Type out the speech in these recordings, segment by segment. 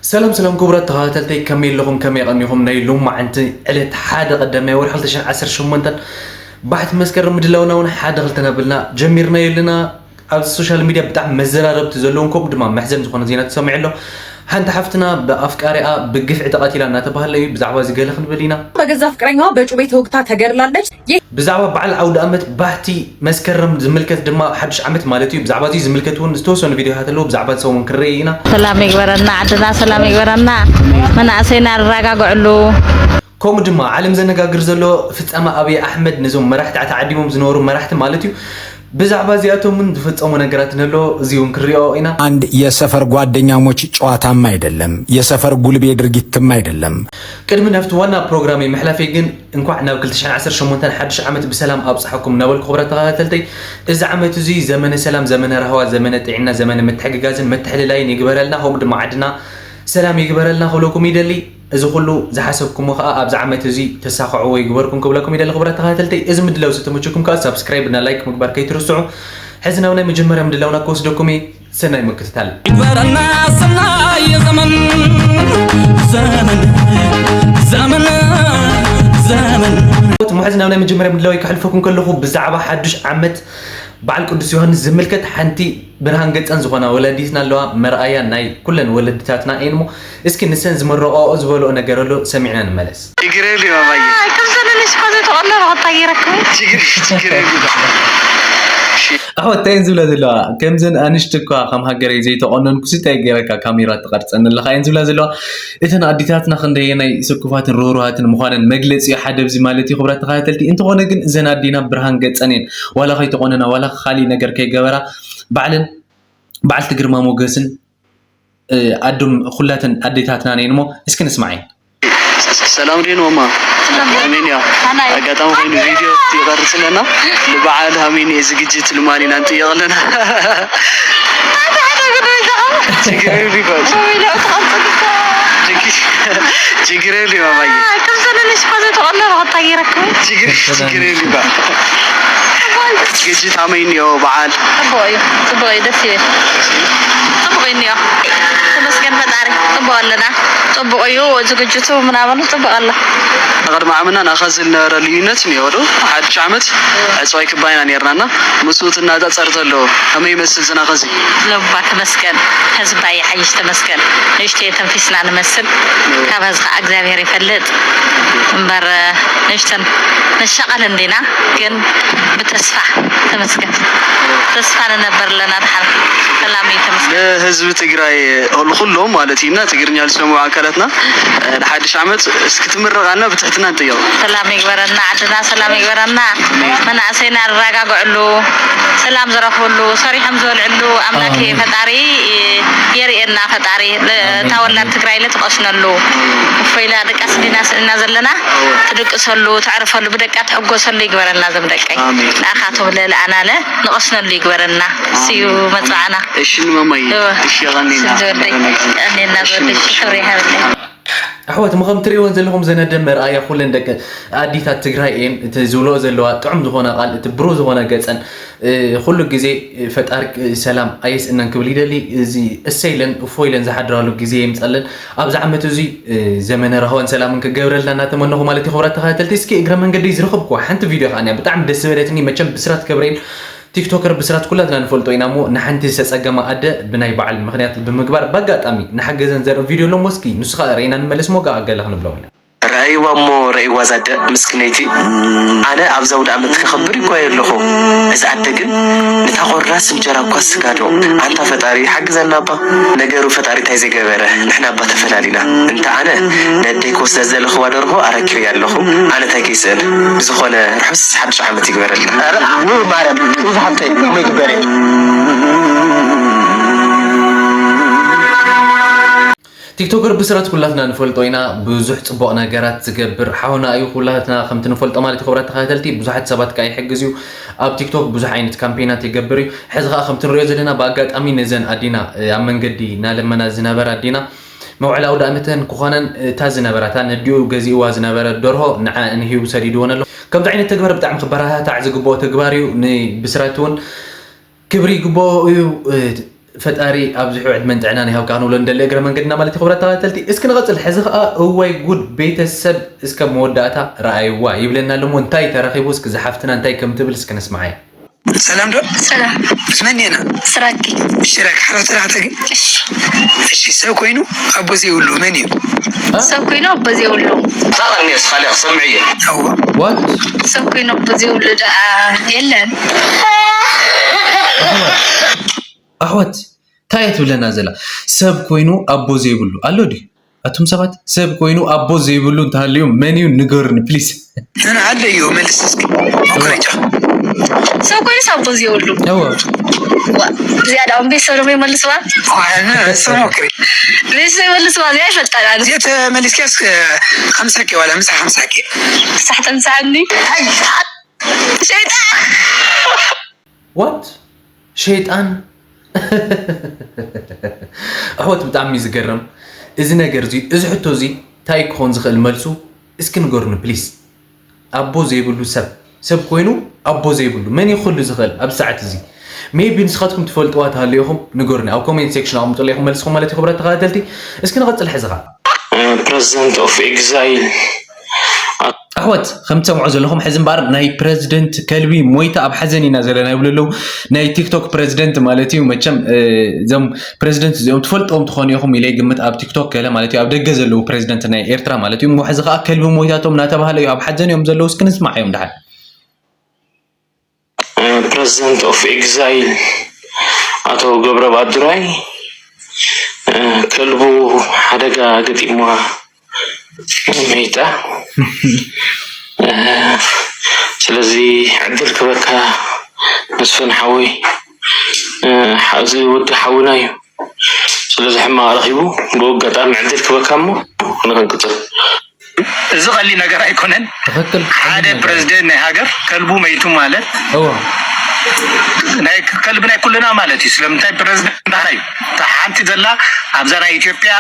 ሰላም ሰላም ክቡራት ተኸታተልተይ፣ ከመይ ኣለኹም? ከመይ ቀኒኹም? ናይ ሎማዓንቲ ዕለት ሓደ ቀዳማይ ወርሒ ክልተ ሽሕን ዓሰርተ ሸሞንተን ባሕቲ መስከረም ምድላውና እውን ሓደ ክልተ እናበልና ጀሚርናዮ ኣለና። ኣብዚ ሶሻል ሚድያ ብጣዕሚ መዘራረብቲ ዘለውን ከምኡ ድማ መሕዘን ዝኾነ ዜና ተሰሚዑ ኣሎ። ሓንቲ ሓፍትና ብኣፍቃሪኣ ብግፍዒ ተቐቲላ እናተባህለ እዩ። ብዛዕባ እዚ ገለ ክንብል ኢና። በገዛ ፍቅረኛዋ በጩቤ ተወግታ ተገድላለች። ይህ ብዛዕባ በዓል ኣውደ ኣመት ባሕቲ መስከረም ዝምልከት ድማ ሓድሽ ዓመት ማለት እዩ። ብዛዕባ እዚ ዝምልከት እውን ዝተወሰኑ ቪዲዮታት ኣለዉ። ብዛዕባ ንሶም እውን ክንርኢ ኢና። ሰላም ይግበረና ዓድና፣ ሰላም ይግበረና። መናእሰይና ኣረጋግዕሉ። ከምኡ ድማ ዓለም ዘነጋግር ዘሎ ፍጻመ ኣብይ ኣሕመድ ነዞም መራሕቲ ተዓዲሞም ዝነበሩ መራሕቲ ማለት እዩ። ብዛዕባ እዚኣቶም እውን ዝፈጸሙ ነገራት እንህሎ እዚ እውን ክንሪኦ ኢና። አንድ የሰፈር ጓደኛሞች ጨዋታም አይደለም፣ የሰፈር ጉልቤ ድርጊትም አይደለም። ቅድሚ ናብቲ ዋና ፕሮግራመይ ምሕላፈይ ግን እንኳዕ ናብ ክልተ ሽሕን ዓሰርተ ሸሞንተን ሓድሽ ዓመት ብሰላም ኣብጽሓኩም እናበልኩ ክቡራት ተኸታተልተይ፣ እዚ ዓመት እዚ ዘመነ ሰላም፣ ዘመነ ራህዋ፣ ዘመነ ጥዕና፣ ዘመነ ምትሕግጋዝን ምትሕልላይን ይግበረልና። ከምኡ ድማ ዓድና ሰላም ይግበረልና ክብለኩም ይደሊ። እዚ ኩሉ ዝሓሰብኩሞ ከኣ ኣብዚ ዓመት እዚ ተሳኽዕዎ ይግበርኩም ክብለኩም ይደሊ። ክቡራት ተኸታተልተይ፣ እዚ ምድላው ዝተመቸኩም ከኣ ሳብስክራይብ እና ላይክ ምግባር ከይትርስዑ። ሕዚ ናብ ናይ መጀመርያ ምድላውና ክወስደኩም እየ። ሰናይ ምክትታል። ይግበረልና ሰናይ ዘመን፣ ዘመን፣ ዘመን፣ ዘመን። እሞ ሕዚ ናብ ናይ መጀመርያ ምድላወይ ከሕልፈኩም ከለኹ ብዛዕባ ሓዱሽ ዓመት በዓል ቅዱስ ዮሃንስ ዝምልከት ሓንቲ ብርሃን ገጸን ዝኾና ወላዲትና ኣለዋ። መርኣያ ናይ ኩለን ወለድታትና እየን እሞ እስኪ ንሰን ዝመረቐኦ ዝበልኦ ነገር ኣሎ ሰሚዕና ንመለስ። ችግር የለ ማማዬ። ከም ዘለለሽ እኮ ዘይተቆነነ ቁጣ ገይረክም። ችግር፣ ችግር የለ። እሺ። ኣሕዋት እንታይ እየን ዝብላ ዘለዋ? ከምዘን ኣንሽቲ እኳ ከም ሃገረይ ዘይተቆነንኩ ሲ እንታይ ገይረካ ካሜራ ትቐርጸኒ ኣለኻ እየን ዝብላ ዘለዋ። እተን ኣዲታትና ክንደየናይ ስኩፋትን ርህሩሃትን ምዃነን መግለጺ እዩ ሓደ ኣብዚ ማለት እዩ ክቡራት ተኸታተልቲ። እንተኾነ ግን እዘን ኣዴና ብርሃን ገጸን እየን። ዋላ ከይተቆነና ዋላ ካሊእ ነገር ከይገበራ ባዕለን በዓልቲ ግርማ ሞገስን ኣዶም ኩላተን ኣዴታትናን እየን እሞ እስኪ ንስማዐን። ሰላም ዲን ማማ። ኣሜን እያ። ኣጋጣሚ ኮይኑ ቪድዮ ትቀርጽ ኣለና። ንበዓል ሃሚን ዝግጅት ልማን ኢና ንጥየቕ ኣለና። ችግር የብሉ ይባል። ችግር የብሉ ማማዬ። ከም ዘለለሽ እኮ ዘይተቆነነ ቁጣ ገይረክም። ችግር፣ ችግር የብሉ ይባል። ዝግጅት ሃመይ እኒኦ በዓል። ጽቡቕ እዩ፣ ጽቡቕ እዩ፣ ደስ ይብል። ጽቡቕ እዩ እኒኦ። ተመስገን ፈጣሪ፣ ጽቡቕ ኣለና። ጽቡቕ እዩ ዝግጅቱ ምናምኑ ጽቡቕ ኣሎ። ቅድሚ ዓምና ናኸዚ ዝነበረ ልዩነት እኒኦ ዶ? ሓድሽ ዓመት ዕጽዋይ ክባይና ኔርናና ምስኡ ትናጻጸር ተሎ ከመይ ይመስል ዝናኸዚ? ለባ ተመስገን፣ ህዝባ ይሓይሽ ተመስገን። ንእሽተይ ተንፊስና ንመስል፣ ካብ ህዝኻ እግዚኣብሔር ይፈልጥ እምበር ንእሽተን ንሻቐል እንዲና፣ ግን ብተስፋ ተመስገን። ተስፋ ንነበር ኣለና። ድሓር ሰላም እዩ ተመስገን። ንህዝቢ ትግራይ ንኹሎም ማለት እዩና ትግርኛ ዝሰምዑ ኣካላትና ንሓድሽ ዓመት እስኪ ትምረቓና ብትሕትና ንጥየቕ። ሰላም ይግበረና፣ ዓድና ሰላም ይግበረና። መናእሰይና ኣረጋግዕሉ፣ ሰላም ዝረኽብሉ፣ ሰሪሖም ዝበልዕሉ ኣምላክ ፈጣሪ የርእየና። ፈጣሪ እታ ወላድ ትግራይ ለትቐስነሉ እፎይላ ደቃስ ዲና ስእልና ዘለና ትድቅሰሉ፣ ተዕርፈሉ፣ ብደቃ ትሕጎሰሉ ይግበረና። ዘም ደቀይ ኣሜን። ንኣኻቶም ለልኣናለ ንቐስነሉ ይግበረና። ስዩ መጽዓና። እሺ ንማማይ። እወ። እሺ ያጋኔና። ስም ዝወደይ። ቀኔና ዝወደይ ሽክሪ ይሃብልኝ። ኣሕዋት፣ እሞ ከም ትርእይወን ዘለኹም ዘነደ መርኣያ ኩለን ደቂ ኣዲታት ትግራይ እየን። እቲ ዝብልኦ ዘለዋ ጥዑም ዝኾነ ቃል፣ እቲ ብሩህ ዝኾነ ገጸን፣ እ፣ ኩሉ ግዜ ፈጣሪ ሰላም ኣየስእነን ክብል ይደሊ። እዚ እሰይ ኢለን እፎ ኢለን ዝሓድራሉ ግዜ የምጸለን። ኣብዚ ዓመት እዚ፣ እ፣ ዘመነ ራህዋን ሰላምን ክገብረልና እናተመነኹ ማለት እዩ። ክቡራት ተኸታተልቲ፣ እስኪ እግረ መንገዲ ዝረኸብኩዋ ሓንቲ ቪድዮ ከኣ እኒኣ ብጣዕሚ ደስ ዝበለትኒ። መቸም ብስራት ገብርኤል ቲክቶከር ብስራት ኩላትና ንፈልጦ ኢና እሞ ንሓንቲ ዝተጸገማ ኣደ ብናይ በዓል ምኽንያት ብምግባር በኣጋጣሚ ንሓገዘን ዘርኢ ቪድዮ ኣሎ እሞ እስኪ ንሱ ከኣ ርኢና ንመለስ እሞ ከኣ ገለ ክንብሎም ኢና። ረኣይዋ እሞ ረኣይዋ እዛ ኣደ ምስኪነይቲ። ኣነ ኣብዚ ኣውደ ኣመት ከኸብር ይጓየ ኣለኹ። እዛ ኣደ ግን ነታ ቁራስ እንጀራ እኳ ስጋ ዶ። ኣንታ ፈጣሪ ሓግዘና እባ። ነገሩ ፈጣሪ እንታይ ዘይገበረ ንሕና እባ ተፈላሊና። እንተ ኣነ ነደይ ክወስዳ ዝደለኽዋ ደርሆ ኣረኪበያ ኣለኹ። ኣነ እንታይ ከይስእን። ብዝኾነ ርሑስ ሓድሽ ዓመት ይግበረልና። ኧረ ኑር ማርያም ጡዝ ሓብተይ ምግበሪ። ቲክቶከር ብስራት ኩላትና ንፈልጦ ኢና፣ ብዙሕ ጽቡቕ ነገራት ዝገብር ሓውና እዩ። ኩላትና ከምቲ ንፈልጦ ማለት እዩ፣ ክቡራት ተኸታተልቲ፣ ብዙሓት ሰባት ከኣ ይሕግዝ እዩ። ኣብ ቲክቶክ ብዙሕ ዓይነት ካምፔናት ይገብር እዩ። ሕዚ ከኣ ከምቲ ንሪኦ ዘለና ብኣጋጣሚ ነዘን ኣዴና፣ እ፣ ኣብ መንገዲ እናለመና ዝነበራ ኣዴና መውዕሊ ኣውደ ኣመተን ክኾነን እታ ዝነበራ፣ እታ ነዲኡ ገዚእዋ ዝነበረ ደርሆ ንዓኣን ሂቡ ሰዲድወን ኣሎ። ከምዚ ዓይነት ተግባር ብጣዕሚ ክበረታታዕ ዝግብኦ ተግባር እዩ። ንብስራት እውን ክብሪ ይግብኦ እዩ። እ፣ ፈጣሪ ኣብዚሑ ዕድመን ጥዕናን ይሃብካ ክንብሎ ንደሊ እግረ መንገድና ማለት እዩ። ክቡራት ተኸታተልቲ፣ እስኪ ንቐጽል። ሕዚ ኸኣ እዋይ ጉድ ቤተሰብ እስከ መወዳእታ ረኣይዋ ይብለና ኣሎ። እሞ እንታይ ተረኺቡ? እስኪ ዝሓፍትና እንታይ ከም ትብል እስኪ ንስማዓያ። ሰላም ዶ? ሰላም ምስ መን ኢና? ስራኪ ሽራክ ሓራ ስራሕተኪ። እሺ ሰብ ኮይኑ ኣቦ ዘይብሉ መን እዩ? ሰብ ኮይኑ ኣቦ ዘይብሉ ታቐኒ እስኻሊ ክሰምዕ እየ። What? ሰብ ኮይኑ ኣቦ ዘይብሉ ደኣ የለን። ኣሕዋት እንታይ እያ ትብለና ዘላ? ሰብ ኮይኑ ኣቦ ዘይብሉ ኣሎ ድዩ? ኣቱም ሰባት ሰብ ኮይኑ ኣቦ ዘይብሉ እንተሃልዮም መን እዩ ንገሩኒ ፕሊስ። ንዓደ እዩ መልስ እስኪ ሞክሪ ጫ ሰብ ኮይኑስ ኣቦ ዘይብሉ እወ ዋ፣ እዚኣ ዳውን ቤት ሰሎም ይመልስዋ እሱ ሞክሪ ቤት ይመልስዋ እዚኣ ይፈልጣል ኣነ እዚኣ ተመሊስኪያስ ሓምሳ ኬ ዋላ ምሳ ሓምሳ ኬ ሳሕተን ሳዕኒ ሸይጣን ዋት ሸይጣን ኣሕወት ብጣዕሚ እዩ ዝገርም እዚ ነገር እዚ እዚ ሕቶ እዚ እንታይ ክኾን ዝኽእል መልሱ እስኪ ንገሩኒ ፕሊስ ኣቦ ዘይብሉ ሰብ ሰብ ኮይኑ ኣቦ ዘይብሉ መን እዩ ክህሉ ዝኽእል ኣብ ሰዓት እዚ ሜቢ ንስኻትኩም ትፈልጥዋ ተሃልዮኹም ንገሩኒ ኣብ ኮሜንት ሴክሽን ኣቕምጡለይ ኢኹም መልስኹም ማለት እዩ ክብረት ተኸታተልቲ እስኪ ንቐፅል ሕዚ ኸዓ president of exile ኣሕዋት ከም ትሰምዑ ዘለኹም ሕዚ እምበኣር ናይ ፕረዚደንት ከልቢ ሞይታ ኣብ ሓዘን ኢና ዘለና ይብሉ ኣለዉ ናይ ቲክቶክ ፕረዚደንት ማለት እዩ መቸም እዞም ፕረዚደንት እዚኦም ትፈልጥዎም ትኾኑ ኢኹም ኢለ ግምት ኣብ ቲክቶክ ገለ ማለት እዩ ኣብ ደገ ዘለዉ ፕረዚደንት ናይ ኤርትራ ማለት እዩ እሞ ሕዚ ከዓ ከልቢ ሞይታቶም እናተባህለ እዩ ኣብ ሓዘን እዮም ዘለዉ እስኪ ንስማዕ እዮም ድሓን president of exile ኣቶ ገብረ ባዱራይ ከልቡ ሓደጋ ገጢምዋ መይታ ስለዚ ዕድል ክበካ መስፍን ሓወይ እዚ ወዲ ሓውና እዩ ስለዚ ሕማቕ ረኺቡ ብኡ ኣጋጣሚ ዕድል ክበካ እሞ ንክንቅፅል እዚ ቀሊል ነገር ኣይኮነን። ትኽክል ሓደ ፕረዚደንት ናይ ሃገር ከልቡ መይቱ ማለት እወ ናይ ከልቢ ናይ ኩልና ማለት እዩ። ስለምንታይ ፕረዚደንት እንታይ እዩ? እታ ሓንቲ ዘላ ኣብዛ ናይ ኢትዮጵያ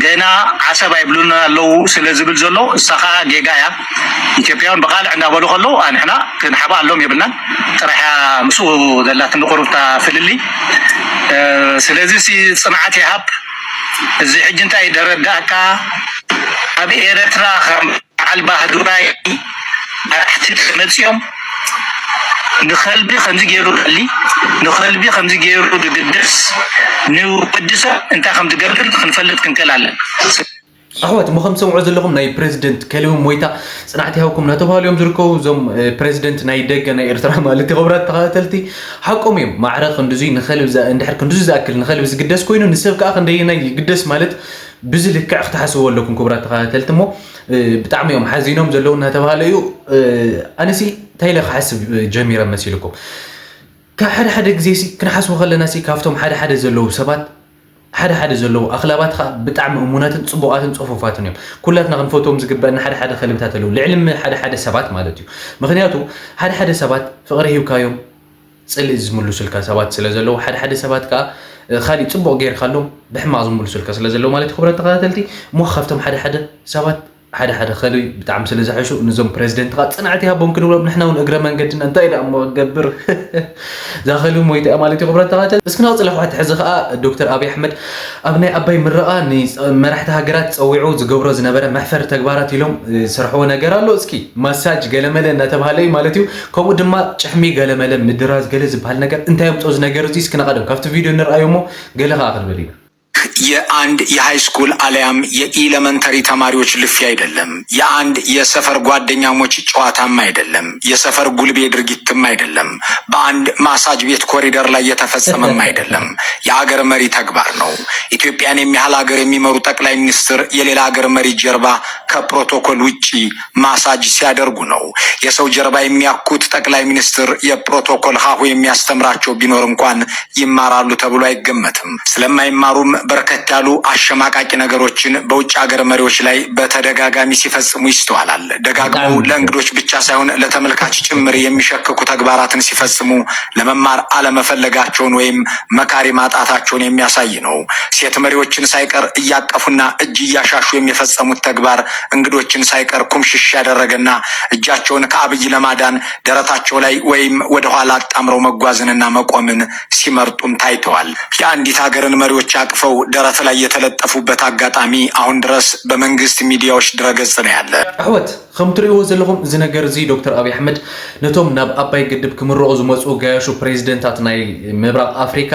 ገና ዓሰብ ኣይብሉና ኣለዉ ስለ ዝብል ዘሎ እሳ ከዓ ጌጋ እያ። ኢትዮጵያውን ብቃልዕ እንዳበሉ ከለዉ ኣንሕና ክንሓብኣሎም የብልናን። ጥራሕ እያ ምስኡ ዘላትኒ ቁሩብታ ፍልልይ። ስለዚ ሲ ፅንዓት ይሃብ። እዚ ሕጂ እንታይ ደረዳእካ ኣብ ኤረትራ ከም በዓል ባህዱራይ መራሕቲ መጺኦም ንኸልቢ ከምዚ ገይሩ ደሊ ንኸልቢ ከምዚ ገይሩ ድግደስ ንወዲ ሰብ እንታይ ከም ዝገብር ክንፈልጥ ክንክእል ኣለና። ኣሕዋት እሞ ከም ትሰምዑ ዘለኹም ናይ ፕሬዚደንት ከልቢ ሞይታ ፅናዕቲ ሃብኩም እናተባሃሉ እዮም ዝርከቡ እዞም ፕሬዚደንት ናይ ደገ ናይ ኤርትራ ማለት ክቡራት ተኸታተልቲ ሓቆም እዮም ማዕረ ክንድዙይ ንኸልቢ እንድሕር ክንድዙይ ዝኣክል ንኸልቢ ዝግደስ ኮይኑ ንሰብ ከዓ ክንደየናይ ይግደስ ማለት ብዚ ልክዕ ክትሓስብዎ ኣለኩም ክቡራት ተኸታተልቲ እሞ ብጣዕሚ እዮም ሓዚኖም ዘለዉ እናተባሃለ እዩ ኣነሲ እንታይ ኢለ ክሓስብ ጀሚረ መሲልኩም ካብ ሓደ ሓደ ግዜ ሲ ክንሓስቦ ከለና ሲ ካብቶም ሓደ ሓደ ዘለዉ ሰባት ሓደ ሓደ ዘለዉ ኣኽላባት ኸዓ ብጣዕሚ እሙናትን ፅቡቓትን ፅፉፋትን እዮም ኩላትና ክንፈትዎም ዝግበአና ሓደ ሓደ ከልብታት ኣለዉ ልዕሊ ሓደ ሓደ ሰባት ማለት እዩ ምክንያቱ ሓደ ሓደ ሰባት ፍቕሪ ሂብካዮም ፅልኢ ዝምልሱልካ ሰባት ስለ ዘለዉ ሓደ ሓደ ሰባት ከዓ ካሊእ ፅቡቕ ጌርካሎም ብሕማቕ ዝምልሱልካ ስለ ዘለዉ ማለት ክብረት ተኸታተልቲ እሞ ካብቶም ሓደ ሓደ ሰባት ሓደ ሓደ ከልቢ ብጣዕሚ ስለ ዝሐሹ ንዞም ፕረዚደንት ከዓ ፅንዕቲ ሃቦም ክንብሎም ንሕና እውን እግረ መንገድና እንታይ ደኣ እሞ ገብር እዛ ከልቢ ሞይታ እያ ማለት እዩ ክብረት ተኸታተልቲ እስኪ ንቕፅል ኣሕዋት ሕዚ ከዓ ዶክተር ኣብይ ኣሕመድ ኣብ ናይ ኣባይ ምረቓ ንመራሕቲ ሃገራት ፀዊዑ ዝገብሮ ዝነበረ መሕፈሪ ተግባራት ኢሎም ዝሰርሕዎ ነገር ኣሎ እስኪ ማሳጅ ገለመለ እናተባሃለ እዩ ማለት እዩ ከምኡ ድማ ጭሕሚ ገለመለ ምድራዝ ገለ ዝበሃል ነገር እንታይ ኣምፅኦ እዚ ነገር እዚ እስኪ ንቐደም ካብቲ ቪድዮ ንርኣዮ እሞ ገለ ከዓ ክንብል ኢና የአንድ የሃይስኩል አለያም የኢለመንተሪ ተማሪዎች ልፊያ አይደለም። የአንድ የሰፈር ጓደኛሞች ጨዋታም አይደለም። የሰፈር ጉልቤ ድርጊትም አይደለም። በአንድ ማሳጅ ቤት ኮሪደር ላይ የተፈጸመም አይደለም። የአገር መሪ ተግባር ነው። ኢትዮጵያን የሚያህል አገር የሚመሩ ጠቅላይ ሚኒስትር የሌላ አገር መሪ ጀርባ ከፕሮቶኮል ውጪ ማሳጅ ሲያደርጉ ነው። የሰው ጀርባ የሚያኩት ጠቅላይ ሚኒስትር የፕሮቶኮል ሀሁ የሚያስተምራቸው ቢኖር እንኳን ይማራሉ ተብሎ አይገመትም። ስለማይማሩም በርካታ በርከት ያሉ አሸማቃቂ ነገሮችን በውጭ ሀገር መሪዎች ላይ በተደጋጋሚ ሲፈጽሙ ይስተዋላል። ደጋግመው ለእንግዶች ብቻ ሳይሆን ለተመልካች ጭምር የሚሸክኩ ተግባራትን ሲፈጽሙ ለመማር አለመፈለጋቸውን ወይም መካሪ ማጣታቸውን የሚያሳይ ነው። ሴት መሪዎችን ሳይቀር እያቀፉና እጅ እያሻሹ የሚፈጸሙት ተግባር እንግዶችን ሳይቀር ኩምሽሽ ያደረገና እጃቸውን ከአብይ ለማዳን ደረታቸው ላይ ወይም ወደ ኋላ አጣምረው መጓዝንና መቆምን ሲመርጡም ታይተዋል። የአንዲት ሀገርን መሪዎች አቅፈው ደረት ላይ የተለጠፉበት አጋጣሚ አሁን ድረስ በመንግስት ሚዲያዎች ድረገጽ ነው ያለ። ኣሕዋት፣ ከም ትርእይዎ ዘለኹም፣ እዚ ነገር እዚ ዶክተር ኣብይ ኣሕመድ ነቶም ናብ ኣባይ ግድብ ክምረቑ ዝመፁ ጋያሹ ፕሬዚደንታት ናይ ምብራቕ ኣፍሪካ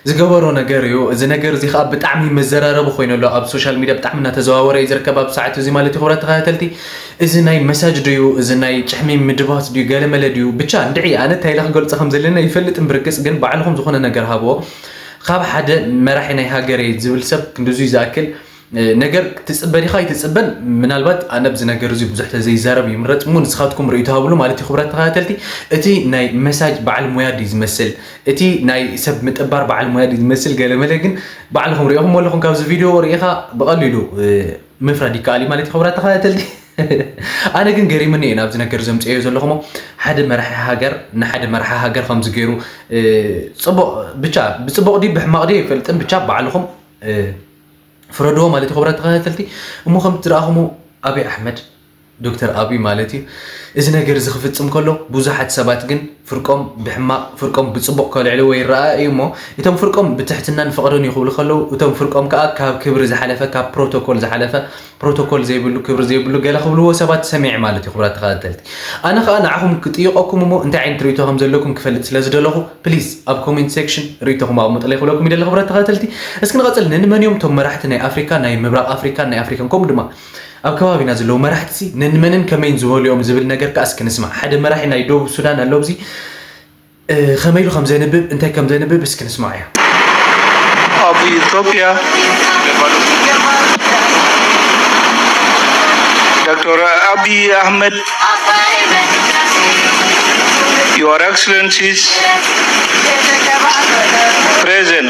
ዝገበሮ ነገር እዩ። እዚ ነገር እዚ ከዓ ብጣዕሚ መዘራረቢ ኮይኑ ኣሎ። ኣብ ሶሻል ሚድያ ብጣዕሚ እናተዘዋወረ እዩ ዝርከብ ኣብ ሰዓት እዚ ማለት እዩ። ክቡራት ተኸታተልቲ፣ እዚ ናይ መሳጅ ድዩ፣ እዚ ናይ ጭሕሚ ምድባት ድዩ፣ ገለመለ ድዩ፣ ብቻ እንድዒ፣ ኣነ እንታይ ኢለ ክገልጾ ከም ዘለና ይፈልጥ እምብርግጽ፣ ግን ባዕልኹም ዝኾነ ነገር ሃብዎ። ካብ ሓደ መራሒ ናይ ሃገረይ ዝብል ሰብ ክንድዙይ ዝኣክል ነገር ክትጽበ ዲኻ ኣይትጽበን? ምናልባት ኣነ ኣብዚ ነገር እዚ ብዙሕ ተዘይዛረብ ይምረጽ እሞ፣ ንስኻትኩም ርእይቶ ሃብሉ ማለት እዩ። ክቡራት ተኸታተልቲ፣ እቲ ናይ መሳጅ በዓል ሞያ ድዩ ዝመስል፣ እቲ ናይ ሰብ ምጥባር በዓል ሞያ ድዩ ዝመስል፣ ገለመለ ግን ባዕልኹም ሪኢኹም ኣለኹም። ካብዚ ቪድዮ ርኢኻ ብቐሊሉ ምፍራድ ይከኣል እዩ ማለት እዩ። ክቡራት ተኸታተልቲ፣ ኣነ ግን ገሪምኒ እዩ ናብዚ ነገር ዘምፅዮ ዘለኹሞ። ሓደ መራሒ ሃገር ንሓደ መራሒ ሃገር ከምዚ ገይሩ፣ ጽቡቕ፣ ብቻ ብጽቡቕ ድዩ ብሕማቕ ድዩ ኣይፈልጥን፣ ብቻ ባዕልኹም ፍረድዎ ማለት እዩ። ክቡራት ተኸታተልቲ፣ እሞ ከም ዝረኣኹሞ፣ ኣብይ ኣሕመድ፣ ዶክተር ኣብይ ማለት እዩ፣ እዚ ነገር እዚ ክፍጽም ከሎ፣ ብዙሓት ሰባት ግን ፍርቆም ብሕማቕ ፍርቆም ብጽቡቕ ከልዕልዎ ይረኣ እዩ። እሞ እቶም ፍርቆም ብትሕትናን ፍቕርን እዩ ክብሉ ከለዉ፣ እቶም ፍርቆም ከኣ ካብ ክብሪ ዝሓለፈ፣ ካብ ፕሮቶኮል ዝሓለፈ፣ ፕሮቶኮል ዘይብሉ፣ ክብሪ ዘይብሉ ገለ ክብልዎ ሰባት ሰሚዐ ማለት እዩ። ክቡራት ተኸታተልቲ፣ ኣነ ከኣ ንዓኹም ክጥይቐኩም እሞ እንታይ ዓይነት ርእይቶ ከም ዘለኩም ክፈልጥ ስለ ዝደለኹ፣ ፕሊዝ ኣብ ኮሜንት ሴክሽን ርእይቶኹም ኣቕምጡለይ ክብለኩም ይደሊ። ክቡራት ተኸታተልቲ፣ እስኪ ንቐጽል። ነንመን እዮም እቶም መራሕቲ ናይ ኣፍሪካ፣ ናይ ምብራቕ ኣፍሪካን ናይ ኣፍሪካን፣ ከምኡ ድማ ኣብ ከባቢና ዘለዉ መራሕቲ ነንመንን ከመይን ዝበሉ እዮም ዝብል ነገር ከኣ እስኪ ንስማዕ። ሓደ መራሒ ናይ ደቡብ ሱዳን ኣሎ ኣብዚ፣ ከመይ ኢሉ ከም ዘንብብ፣ እንታይ ከም ዘንብብ እስኪ ንስማዕ እያ። Of Ethiopia, Doctor Abiy Ahmed, Your Excellencies present,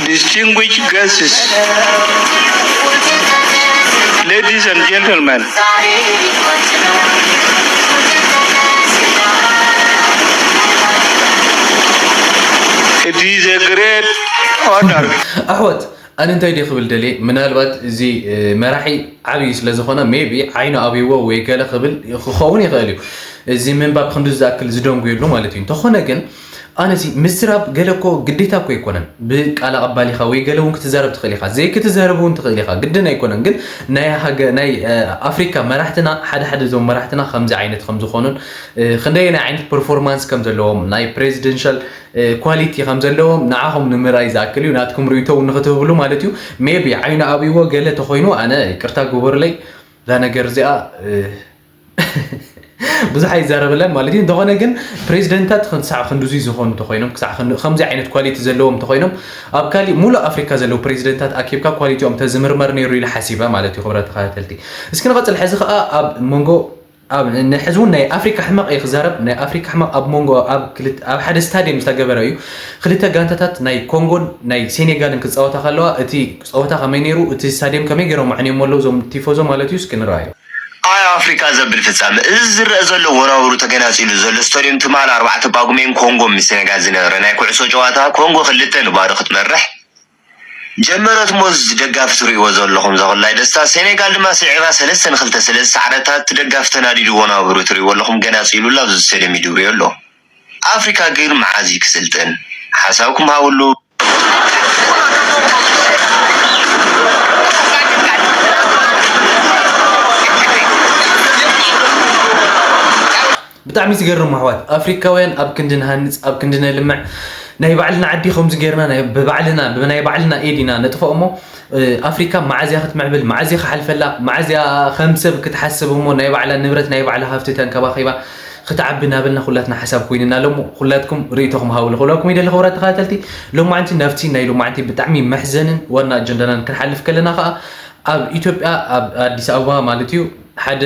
distinguished guests, ladies and gentlemen, it is a great honor. ኣሕዋት፣ ኣነ እንታይ ድየ ክብል ደልየ፣ ምናልባት እዚ መራሒ ዓብዪ ስለ ዝኾነ maybe ዓይኑ ኣብይዎ ወይ ገለ ክብል ክኸውን ይኽእል እዩ። እዚ ምንባብ ክንዲ ዝኣክል ዝደንጉየሉ ማለት እዩ። እንተኾነ ግን ኣነሲ ምዝራብ ገለ እኮ ግዴታ እኮ ኣይኮነን። ብቃል ኣቐባሊኻ ወይ ገለ እውን ክትዛረብ ትኽእል ኢኻ፣ ዘይክትዛረብ እውን ትኽእል ኢኻ፣ ግድን ኣይኮነን። ግን ናይ ኣፍሪካ መራሕትና ሓደ ሓደ እዞም መራሕትና ከምዚ ዓይነት ከምዝኾኑን ክንደየናይ ዓይነት ፐርፎርማንስ ከም ዘለዎም ናይ ፕሬዚደንሻል ኳሊቲ ከም ዘለዎም ንዓኹም ንምርኣይ ዝኣክል እዩ። ናትኩም ርእይቶ እውን ንክትህብሉ ማለት እዩ። maybe ዓይኑ ኣብይዎ ገለ ተኾይኑ ኣነ ይቅርታ ግበሩለይ። እዛ ነገር እዚኣ ብዙሕ ኣይዛረበላን ማለት እዩ። እንተኾነ ግን ፕሬዚደንታት ክሳዕ ክንድዙይ ዝኾኑ እንተኾይኖም፣ ክሳዕ ከምዚ ዓይነት ኳሊቲ ዘለዎም እንተኾይኖም፣ ኣብ ካሊእ ሙሉእ ኣፍሪካ ዘለዉ ፕሬዚደንታት ኣኪብካ ኳሊቲኦም ተዝምርመር ነይሩ ኢለ ሓሲበ ማለት እዩ። ክቡራት ተኸታተልቲ፣ እስኪ ንቐፅል። ሕዚ ከዓ ኣብ መንጎ ኣብ ንሕዚ እውን ናይ ኣፍሪካ ሕመቕ እየ ክዛረብ። ናይ ኣፍሪካ ሕመቕ ኣብ መንጎ ኣብ ክልተ ኣብ ሓደ ስታድየም ዝተገበረ እዩ። ክልተ ጋንታታት ናይ ኮንጎን ናይ ሴኔጋልን ክፃወታ ከለዋ እቲ ፀወታ ከመይ ነይሩ፣ እቲ ስታድየም ከመይ ገይሮም ኣዕንዮም ኣለዉ እዞም ቲፎዞ ማለት እዩ። እስኪ ንረኣዮ። ኣብ ኣፍሪካ ዘብል ፍጻመ እዚ ዝረአ ዘሎ ወናብሩ ተገናጺሉ ዘሎ ስታድየም ትማሊ ኣርባዕተ ጳጉሜን ኮንጎ ምስ ሴኔጋል ዝነበረ ናይ ኩዕሶ ጨዋታ ኮንጎ ክልተ ንባዶ ክትመርሕ ጀመረት እሞ እዚ ደጋፊ ትርእይዎ ዘለኹም ዘኹላይ ደስታ ሴኔጋል ድማ ስዒራ ሰለስተ ንኽልተ ስለ ዝሰዓረታ እቲ ደጋፊ ተናዲድዎ ናብሩ ትርእይዎ ኣለኹም ገናጺሉላ ኣብዚ ስቴድየም ይድብርዮ ኣሎ ኣፍሪካ ግን መዓዝ እዩ ክስልጥን ሓሳብኩም ሃብሉ። ብጣዕሚ ዝገርም ኣሕዋት ኣፍሪካውያን ኣብ ክንዲ ንሃንፅ ኣብ ክንዲ ነልምዕ ናይ ባዕልና ዓዲ ከምዚ ጌርና ብባዕልና ብናይ ባዕልና ኤድ ኢና ነጥፍኦ እሞ ኣፍሪካ መዓዝያ ክትምዕብል መዓዝያ ክሓልፈላ መዓዝያ ከም ሰብ ክትሓስብ እሞ ናይ ባዕላ ንብረት ናይ ባዕላ ሃፍቲ ተንከባኺባ ክትዓቢ እናበልና ኩላትና ሓሳብ ኮይንና ኣሎ እሞ ኩላትኩም ርእይቶኹም ሃብሉ ክብለኩም ይደሊ ክቡራት ተኸታተልቲ። ሎማዓንቲ ናብቲ ናይ ሎማዓንቲ ብጣዕሚ መሕዘንን ዋና ኣጀንዳናን ክንሓልፍ ከለና ከዓ ኣብ ኢትዮጵያ ኣብ ኣዲስ ኣበባ ማለት እዩ ሓደ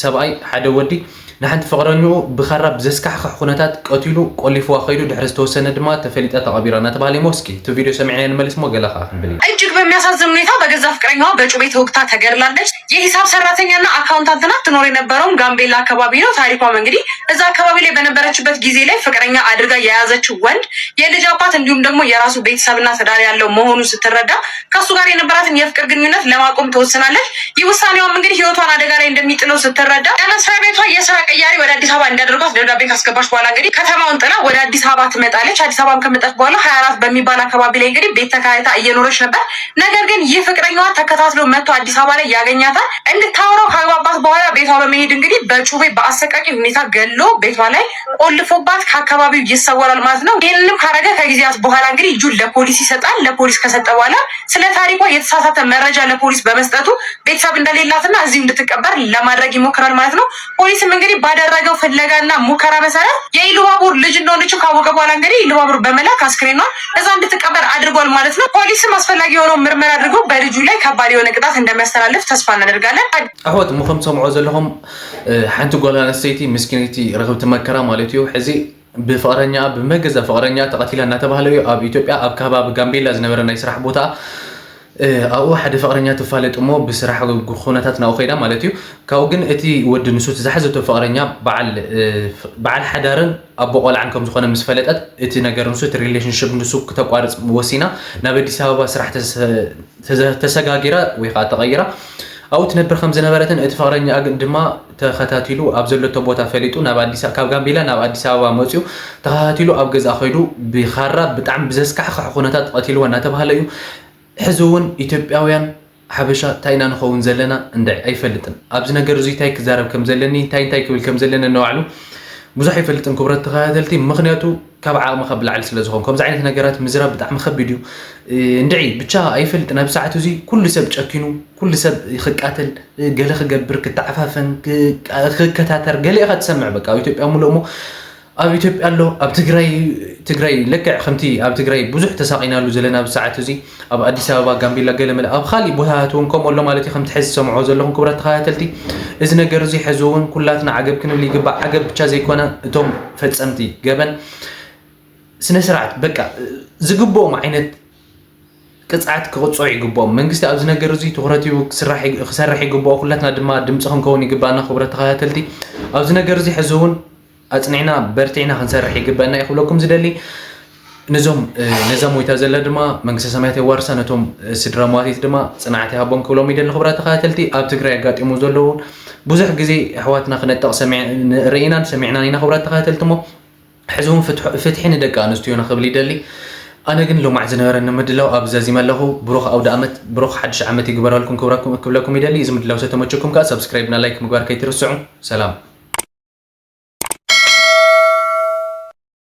ሰብኣይ ሓደ ወዲ ንሓንቲ ፍቕረኛኡ ብኻራ ብዘስካሕክሕ ኩነታት ቀቲሉ ቆሊፍዋ ከይዱ ድሕሪ ዝተወሰነ ድማ ተፈሊጣ ተቐቢራ እናተባህለ እሞ እስኪ እቲ ቪድዮ ሰሚዕና ንመልስ እሞ ገለ ከዓ ክንብል ኢና። እጅግ በሚያሳዝን ሁኔታ በገዛ ፍቅረኛዋ በጩቤ ተወግታ ተገድላለች። የሂሳብ ሰራተኛና አካውንታንት ናት። ትኖር የነበረውም ጋምቤላ አካባቢ ነው። ታሪኳም እንግዲህ እዛ አካባቢ ላይ በነበረችበት ጊዜ ላይ ፍቅረኛ አድርጋ የያዘችው ወንድ የልጅ አባት እንዲሁም ደግሞ የራሱ ቤተሰብና ትዳር ያለው መሆኑን ስትረዳ ከሱ ጋር የነበራትን የፍቅር ግንኙነት ለማቆም ትወስናለች። ይህ ውሳኔዋም እንግዲህ ህይወቷን አደጋ ላይ እንደሚጥለው ስትረዳ ለመስሪያ ቤቷ የስራ ቅያሬ ወደ አዲስ አበባ እንዲያደርጓት ደብዳቤ ካስገባች በኋላ እንግዲህ ከተማውን ጥላ ወደ አዲስ አበባ ትመጣለች። አዲስ አበባም ከመጣች በኋላ ሀያ አራት በሚባል አካባቢ ላይ እንግዲህ ቤት ተከራይታ እየኖረች ነበር። ነገር ግን ይህ ፍቅረኛዋ ተከታትሎ መጥቶ አዲስ አበባ ላይ ያገኛታል። እንድታወራው ካግባባት በኋላ ቤቷ በመሄድ እንግዲህ በጩቤ በአሰቃቂ ሁኔታ ገሎ ቤቷ ላይ ቆልፎባት ከአካባቢው ይሰወራል ማለት ነው። ይህንንም ካረገ ከጊዜያት በኋላ እንግዲህ እጁን ለፖሊስ ይሰጣል። ለፖሊስ ከሰጠ በኋላ ስለ ታሪኳ የተሳሳተ መረጃ ለፖሊስ በመስጠቱ ቤተሰብ እንደሌላትና እዚሁ እንድትቀበር ለማድረግ ይሞክራል ማለት ነው። ፖሊስም እንግዲህ ባደረገው ፍለጋና ሙከራ መሰረት የኢሉባቡር ልጅ እንደሆነችው ካወቀ በኋላ እንግዲህ ኢሉባቡር በመላክ አስክሬኗን እዛ እንድትቀበር አድርጓል ማለት ነው። ፖሊስም አስፈላጊ የሆነው ምርመራ አድርጎ በልጁ ላይ ከባድ የሆነ ቅጣት እንደሚያስተላልፍ ተስፋ እናደርጋለን። ኣሕዋት እሞ ከም ትሰምዖ ዘለኹም ሓንቲ ጓል ኣንስተይቲ ምስኪነይቲ ርኽብቲ መከራ ማለት እዩ። ሕዚ ብፍቕረኛ ብመገዛ ፍቕረኛ ተቐቲላ እናተባህለ እዩ ኣብ ኢትዮጵያ ኣብ ከባቢ ጋምቤላ ዝነበረ ናይ ስራሕ ቦታ ኣብኡ ሓደ ፍቕረኛ ትፋለጥ እሞ ብስራሕ ኩነታት ናብኡ ከይዳ ማለት እዩ። ካብኡ ግን እቲ ወዲ ንሱ ዝሓዘቶ ፍቕረኛ በዓል ሓዳርን ኣቦ ቆልዓን ከም ዝኾነ ምስ ፈለጠት እቲ ነገር ንሱ እቲ ሪሌሽንሽፕ ንሱ ክተቋርፅ ወሲና ናብ ኣዲስ ኣበባ ስራሕ ተሰጋጊራ ወይ ከዓ ተቐይራ ኣብኡ ትነብር ከም ዝነበረትን እቲ ፍቕረኛ ግን ድማ ተኸታቲሉ ኣብ ዘለቶ ቦታ ፈሊጡ ናብ ኣዲስ ካብ ጋምቤላ ናብ ኣዲስ ኣበባ መፅኡ ተኸታቲሉ ኣብ ገዛ ከይዱ ብኻራ ብጣዕሚ ብዘስካሕክሕ ኩነታት ቀቲልዋ እናተባህለ እዩ። ሕዚ እውን ኢትዮጵያውያን ሓበሻ እንታይ ኢና ንኸውን ዘለና እንድዒ ኣይፈልጥን። ኣብዚ ነገር እዚ እንታይ ክዛረብ ከም ዘለኒ እንታይ እንታይ ክብል ከም ዘለኒ ንባዕሉ ብዙሕ ኣይፈልጥን ክቡራት ተኸታተልቲ፣ ምኽንያቱ ካብ ዓቕሚ ካብ ላዕሊ ስለ ዝኾን ከምዚ ዓይነት ነገራት ምዝራብ ብጣዕሚ ከቢድ እዩ። እንድዒ ብቻ ኣይፈልጥን። ኣብዚ ሰዓት እዚ ኩሉ ሰብ ጨኪኑ፣ ኩሉ ሰብ ክቃተል፣ ገለ ክገብር፣ ክተዓፋፈን፣ ክከታተር ገለ ኢኻ ትሰምዕ። በቃ ኣብ ኢትዮጵያ ሙሉእ እሞ ኣብ ኢትዮጵያ ኣሎ ኣብ ትግራይ ትግራይ ልክዕ ከምቲ ኣብ ትግራይ ብዙሕ ተሳቒናሉ ዘለና ኣብዚ ሰዓት እዚ ኣብ ኣዲስ ኣበባ ጋምቤላ ገለመለ ኣብ ካሊእ ቦታታት እውን ከምኡ ኣሎ ማለት እዩ ከምቲ ሕዚ ዝሰምዖ ዘለኹም ክቡራት ተኸታተልቲ እዚ ነገር እዚ ሕዚ እውን ኩላትና ዓገብ ክንብል ይግባእ ዓገብ ብቻ ዘይኮነ እቶም ፈፀምቲ ገበን ስነ ስርዓት በቃ ዝግብኦም ዓይነት ቅፅዓት ክቕፅዑ ይግብኦም መንግስቲ ኣብዚ ነገር እዚ ትኹረት ሂቡ ክሰርሕ ይግብኦ ኩላትና ድማ ድምፂ ክንከውን ይግባኣና ክቡራት ተኸታተልቲ ኣብዚ ነገር እዚ ሕዚ እውን ኣፅኒዕና በርቲዕና ክንሰርሕ ይግበአና እዩ ክብለኩም ዝደሊ ነዞም ነዛ ሞይታ ዘላ ድማ መንግስተ ሰማያት የዋርሳ ነቶም ስድራ ሟቲት ድማ ፅንዓት ይሃቦም ክብሎም ይደሊ ክቡራት ተኸታተልቲ ኣብ ትግራይ ኣጋጢሙ ዘለውን ብዙሕ ግዜ ኣሕዋትና ክነጠቕ ርኢናን ሰሚዕናን ኢና ክቡራት ተኸታተልቲ ሞ ሕዚ እውን ፍትሒ ንደቂ ኣንስትዮ ንክብል ይደሊ ኣነ ግን ሎማዕ ዝነበረኒ ምድላው ኣብ ዘዚመ ኣለኹ ብሩኽ ኣውደ ኣመት ብሩኽ ሓድሽ ዓመት ይግበረልኩም ክብለኩም ይደሊ እዚ ምድላው ሰተመቸኩም ከዓ subscribe ና like ምግባር ከይትርስዑ ሰላም